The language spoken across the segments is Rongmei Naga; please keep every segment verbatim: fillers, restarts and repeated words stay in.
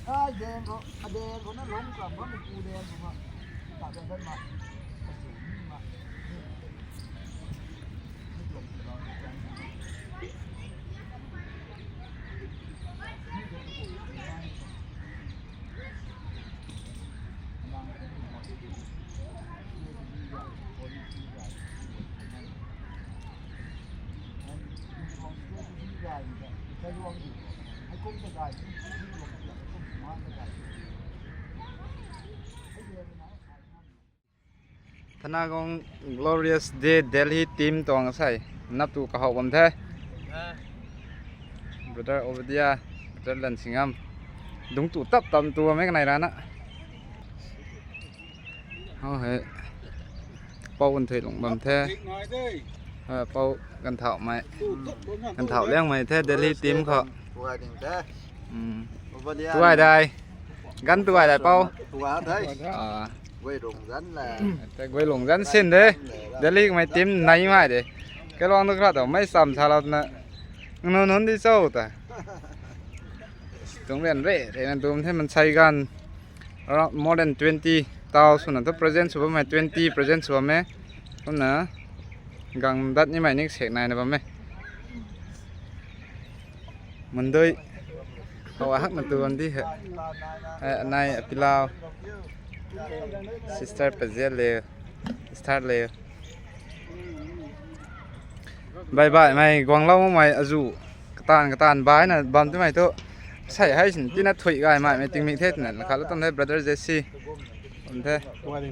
Ai den khou, a den khou na lungc kam bammei pu den khou ma, ta den dat ma, kasi ni ma, ni, ni tuang tuang ni tuang ni, ni tuang tuang ni tuang ni. Thana gong Glorious Day Delhi team tuang asei nap tu kahou bam the. Brother Obadia, Brother Lansingam. Dung tu tap tam tu mei kanei rana. Hou hei. Pou kan thui lung bam the. Ha, pou kan thau mei. Kan thau liang mei the Delhi team khou. Tuai ding the. Hmm. Obadia. Tuai dai. Gan tuai dai pou. Tuai dai. Ah. Guay lung zan la. Te guay lung zan sin de. Delhi mei team nai mai de. Kaluang tu kra tu mei sam sa lou na. Nunc nunc di cho ta. Tung rian re, re na tum the mansei ganv. Around more than twenty thousand na thu present sw bam mei, twenty present sw bam e. Kumna gang dat ni mei nik sek nai na bam e. Mundui. Hou hak na tu bam di he. Eh, nai apilau. Sister Pazel le. Sister le. Bye bye mei guang lou mei azu. Katan katan bai na bam tu mei tu. Sei hei sin tina thui gai mei mei tingmik the tina khat lou tam the brother Jesse. Bam the.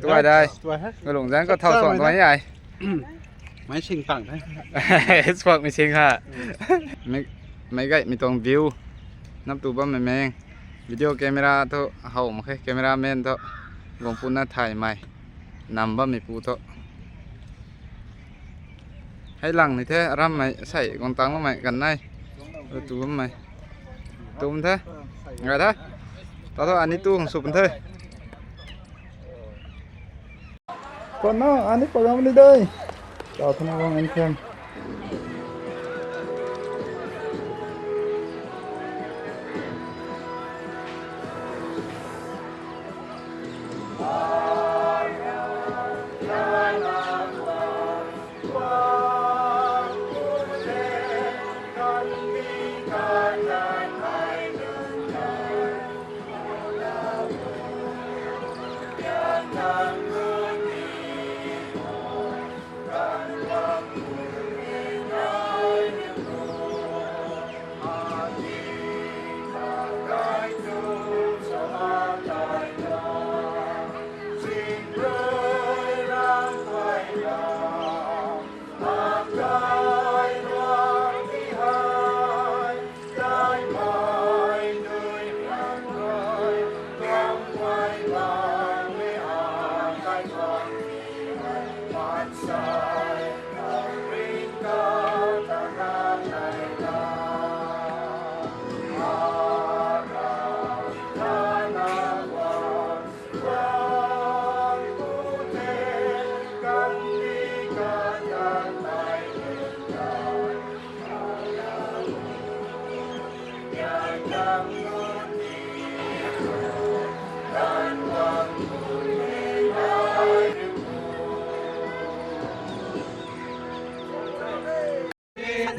Tuai dai. Tuai he. Galung zan ko thau suang tuai ai. Mei sing tang the. Suak mei sing ha. Mei, mei gai mei tuang view. Nap tu bam mei meng. Video camera thu how mak khe, cameraman thu guang puna thay mei. Nam bam mei pu thu. Hei lang ni the, aram mei, sei guang tang bam mei, gan nai. Tu bam mei. Tum the. Ngai the. Ta thu ani tu hang sw pun the. Kona, ani program ni dei. Tau thana wang en khem.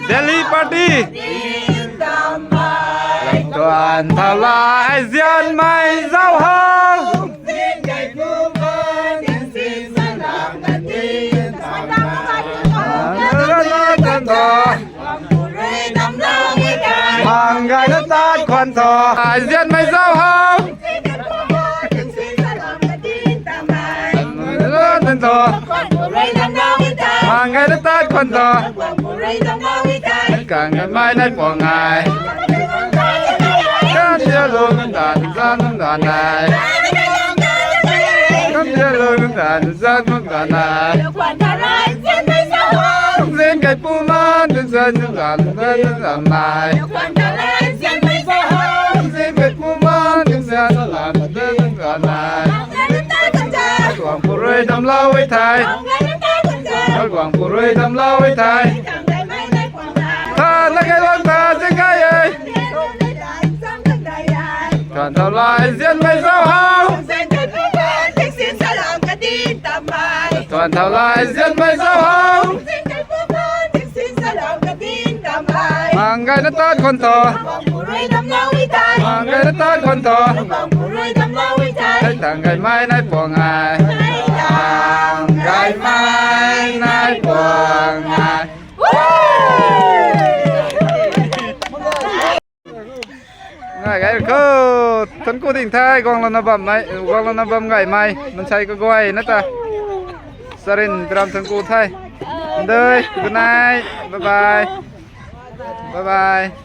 Delhi party. Tuan thalai zian mai zau hau. Mang gai na tat khwan tho. Ai zian mai zau hau. Mang gai na tat khwan tho. Kang kan mai nai puang ngai. Kan dia lu kan ta zan nai. Kan dia lu kan ta zan nai. Zin kai pu man, zin zan zan zan zan nai. Zin kai pu man, zin zan zan zan nai. Tuang purui dam lau ei thai. Tuang purui dam lau ei thai. Tha na kai luang ta zin kai ei. Tuan thau lai zianmei zauc hou. Zan kai pu kan tingsin salam kadin tamei. Tuan thau lai zianmei zauc hou. Zan kai pu kan tingsin salam kadin tamei. Mang gayna tat khwan tho. Bang purui dam lau i tai. Mang gayna tat khwan tho. Bang purui dam lau i tai. Hei tang gaymei nai puang ai. Hei tang gaymei nai puang ai. Ngai gay khou, thuanc ku ding the, guang lana bam mei, guang lana bam gay mei, mansei kaguay na ta. Sarin, piram thuanc ku the. Ndei, good night, bye bye. Bye bye.